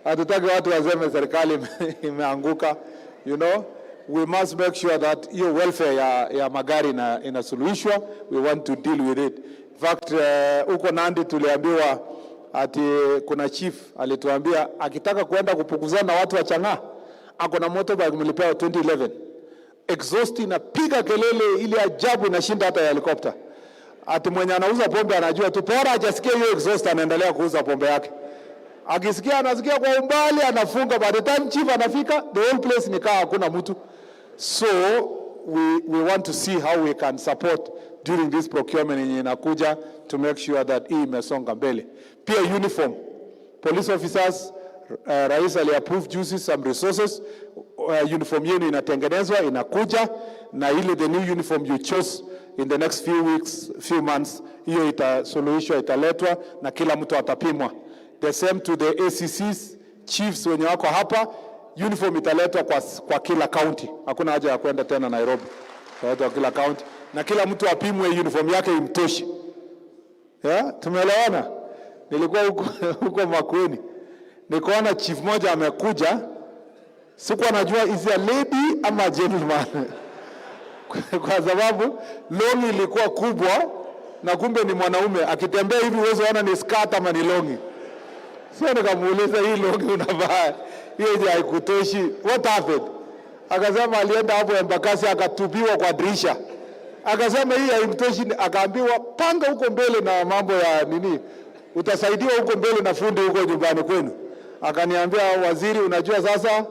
Hatutaki watu waseme serikali imeanguka, you know. We must make sure that hiyo welfare ya magari inasuluhishwa. We want to deal with it. In fact, huko Nandi tuliambiwa ati kuna chief alituambia akitaka kuenda kupukuzana na watu wa chang'aa, ako na motorbike mlipewa 2011. Exhaust inapiga kelele ile ajabu, inashinda hata ya helicopter. Ati mwenye anauza pombe anajua tu, bora hajasikia hiyo exhaust, anaendelea kuuza pombe yake. Akisikia, anasikia kwa umbali, anafunga. By the time chief anafika, the whole place ni kaa hakuna mtu. So we want to see how we can support during this procurement yenye inakuja to make sure that hii imesonga mbele. Pia uniform police officers, rais aliapprove juzi some resources. Uniform yenu inatengenezwa, inakuja, na ile the new uniform you chose in the next few weeks, few months, hiyo itasuluhishwa, italetwa na kila mtu atapimwa. The same to the ACCs, chiefs wenye wako hapa, uniform italetwa kwa kila county. Hakuna haja ya kwenda tena Nairobi. Italetwa kila county na kila mtu apimwe uniform yake imtoshe. Yeah, tumeelewana? Nilikuwa huko Makueni, nikaona chief moja amekuja, sikuwa najua is a lady ama gentleman kwa sababu longi ilikuwa kubwa na kumbe ni mwanaume. Akitembea hivi huwezi ona ni skirt ama ni longi. So nikamuuliza, hii longi unavaa hiyo je, haikutoshi? What happened? Akasema alienda hapo Embakasi akatupiwa kwa dirisha. Akasema hii haimtoshi, akaambiwa panga huko mbele na mambo ya nini, utasaidiwa huko mbele na fundi huko nyumbani kwenu. Akaniambia, waziri, unajua sasa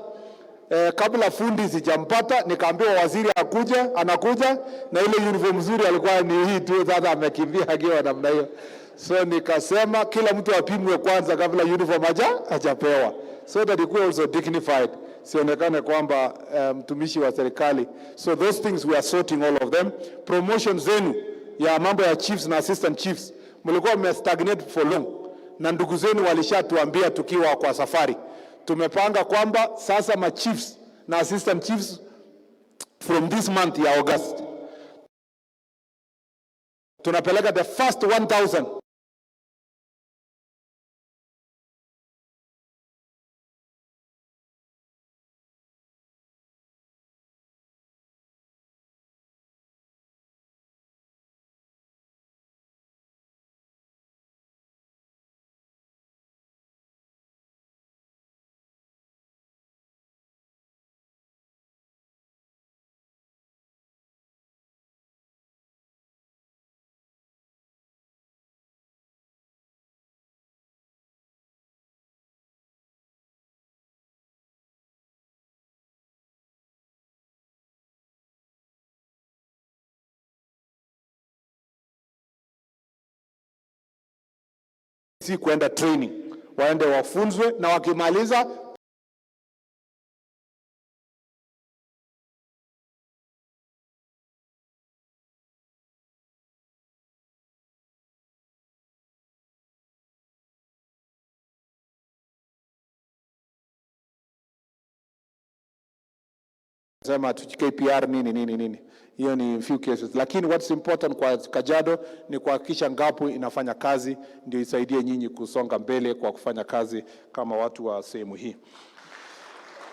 kabla fundi sijampata, nikaambiwa waziri akuja, anakuja na ile uniform nzuri alikuwa ni hii tu, sasa amekimbia akiwa namna hiyo. So nikasema kila mtu apimwe kwanza kabla uniform hajapewa, so that ikuwe also dignified, sionekane kwamba mtumishi wa serikali. So those things we are sorting all of them. Promotion zenu ya mambo ya chiefs na assistant chiefs mlikuwa mmestagnate for long, na ndugu zenu walishatuambia tukiwa kwa safari. Tumepanga kwamba sasa ma chiefs na assistant chiefs from this month ya August tunapeleka the first 1000 si kwenda training, waende wafunzwe na wakimaliza sema KPR nini nini nini, hiyo ni few cases, lakini what's important kwa Kajiado ni kuhakikisha Ngapu inafanya kazi, ndio isaidie nyinyi kusonga mbele kwa kufanya kazi kama watu wa sehemu hii.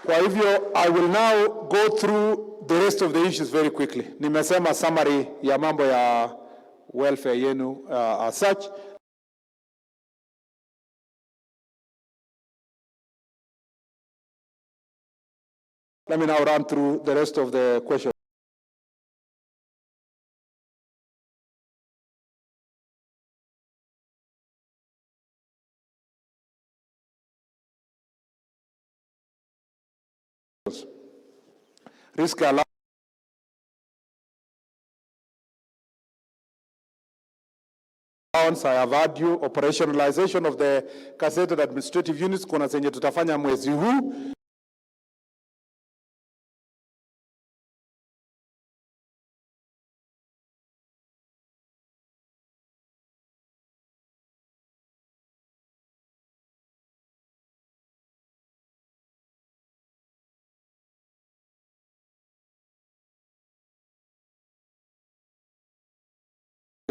Kwa hivyo I will now go through the rest of the issues very quickly. Nimesema summary ya mambo ya welfare yenu as such. Let me now run through the rest of the questions. Risk allowance I have had you, operationalization of the gazetted administrative units, kuna zenye tutafanya mwezi huu.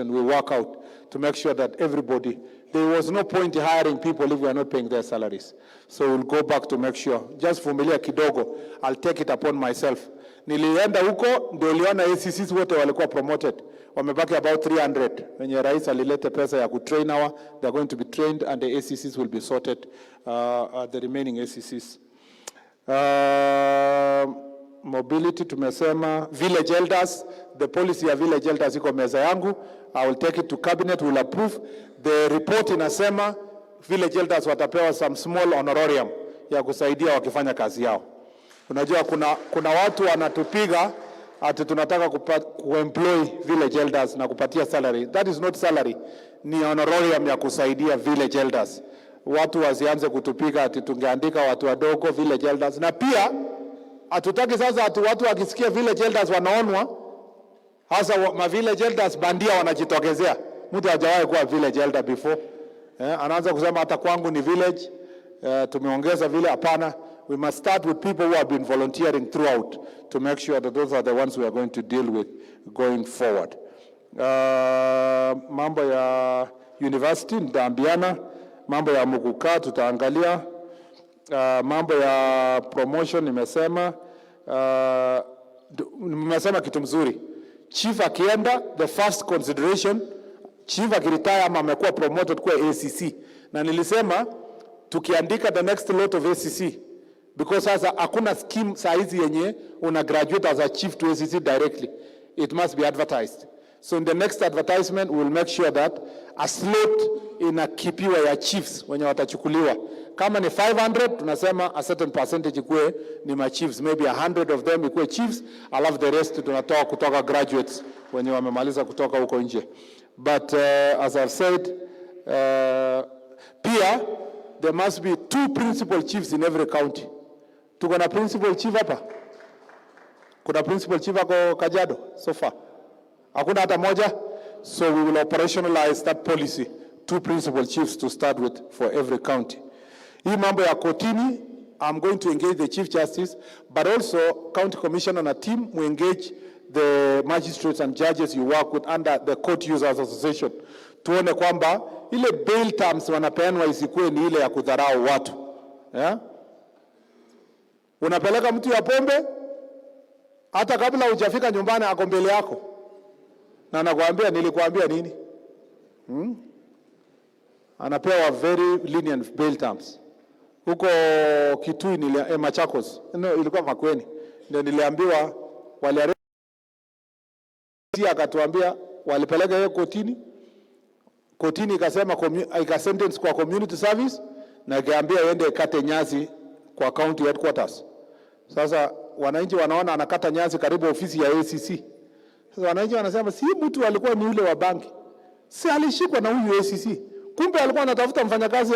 We work out to make sure that everybody, there was no point hiring people if we are not paying their salaries. So we'll go back to make sure. Just vumilia kidogo, I'll take it upon myself. Nilienda huko ndio niliona ACCs wote walikuwa promoted. Wamebaki about 300. Wenye rais alilete pesa ya kutrain hawa, they are going to be trained and the ACCs will be sorted, the remaining ACCs. Mobility tumesema, village elders, the policy ya village elders iko meza yangu. I will take it to cabinet, will approve. The report inasema village elders watapewa some small honorarium ya kusaidia wakifanya kazi yao. Unajua kuna watu wanatupiga ati tunataka kuemploy village elders na kupatia salary. That is not salary, ni honorarium ya kusaidia village elders. Watu wasianze kutupiga ati tungeandika watu wadogo village elders, na pia hatutaki sasa ati watu wakisikia village elders wanaonwa hasa ma village elders bandia wanajitokezea. Mtu hajawahi kuwa village elder before, anaanza kusema hata kwangu ni village, tumeongeza vile. Hapana, we must start with people who have been volunteering throughout to make sure that those are the ones we are going to deal with going forward. Mambo ya university nitaambiana, mambo ya muguka tutaangalia. Mambo ya promotion nimesema. Nimesema kitu mzuri. Chief akienda, the first consideration, chief akiretire ama amekuwa promoted kuwa ACC, na nilisema tukiandika the next lot of ACC, because sasa hakuna scheme saa hizi yenye una graduate as a chief to ACC directly, it must be advertised. So in the next advertisement, we will make sure that a slot inakeepiwa ya chiefs wenye watachukuliwa. Kama ni 500, tunasema a certain percentage ikuwe ni ma chiefs, maybe 100 of them ikuwe chiefs, alafu the rest tunatoa kutoka graduates wenye wamemaliza kutoka huko nje. But as I've said, pia there must be two principal chiefs in every county. Tuko na principal chief hapa? Kuna principal chief ako Kajiado so far? Hakuna hata moja? So we will operationalize that policy, two principal chiefs to start with for every county. Hii mambo ya kotini, I'm going to engage the Chief Justice, but also county commissioner na team, we engage the magistrates and judges you work with under the Court Users Association. Tuone kwamba ile bail terms wanapeanwa isikuwe ni ile ya kudharau watu. Yeah? Unapeleka mtu ya pombe, hata kabla hujafika nyumbani ako mbele yako na anakuambia, "Nilikuambia nini?" Anapewa very lenient bail terms. Huko Kitui Machakos, no, ilikuwa Makueni, ndio niliambiwa wali akatuambia walipeleka hiyo kotini, kotini ikasema ika sentence kwa community service na ikaambia iende ikate nyasi kwa county headquarters. Sasa wananchi wanaona anakata nyasi karibu ofisi ya ACC. Sasa wananchi wanasema, "Si mtu alikuwa ni ule wa bangi, si alishikwa na huyu ACC? Kumbe alikuwa anatafuta mfanyakazi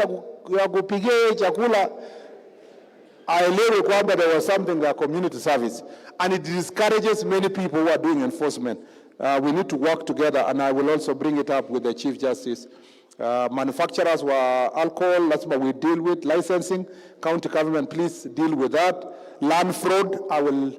ya kupigia yeye chakula." Aelewe kwamba there was something like community service and it discourages many people who are doing enforcement. We need to work together and I will also bring it up with the Chief Justice. Manufacturers wa alcohol, lazima we deal with licensing. County government, please deal with that. Land fraud, I will